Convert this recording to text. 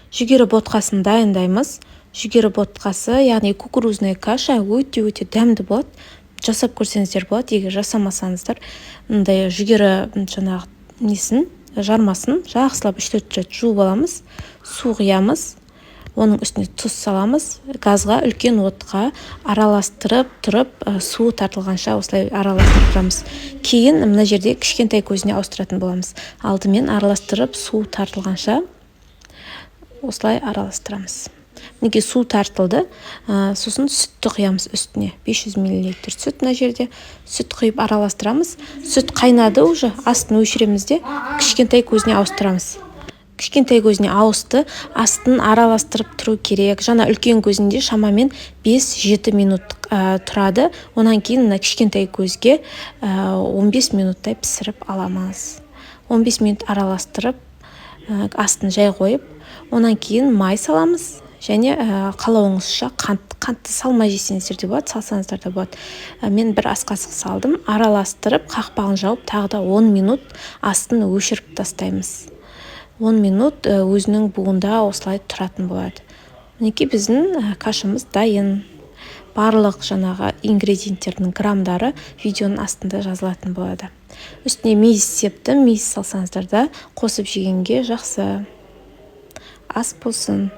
Жүгері ботқасын дайындаймыз. Жүгері ботқасы, яғни кукурузная каша, өте өте дәмді болады. Жасап көрсеңіздер болады. Егер жасамасаңыздар, мындай жүгері жаңағы несін, жармасын жақсылап 3-4 рет жуып аламыз, су құямыз, оның үстіне тұз саламыз. Газға, үлкен отқа араластырып тұрып, суы тартылғанша осылай араластырып тұрамыз. Кейін мына жерде кішкентай көзіне ауыстыратын боламыз. Алдымен араластырып, су тартылғанша осылай араластырамыз. Мінекей, су тартылды. Сосын сүтті құямыз үстіне, 500 миллилитр сүт. Мына жерде сүт құйып араластырамыз. Сүт қайнады уже, астын өшіреміз де, кішкентай көзіне ауыстырамыз. Кішкентай көзіне ауысты, астын араластырып тұру керек. Жаңа үлкен көзінде шамамен 5-7 минут тұрады. Онан кейін мына кішкентай көзге 15 минуттай пісіріп аламыз. 15 минут араластырып, астын жай қойып, онан кейін май саламыз және қалауыңызша қант. Қантты салмай жесеңіздер де болады, салсаңыздар да болады. Мен бір ас қасық салдым. Араластырып, қақпағын жауып, тағы да 10 минут астын өшіріп тастаймыз. 10 минут өзінің буында осылай тұратын болады. Мінекей, біздің кашамыз дайын. Барлық жаңағы ингредиенттердің граммдары видеоның астында жазылатын болады. Үстіне мейіз септім. Мейіз салсаңыздар да, қосып жегенге жақсы. Ас болсын!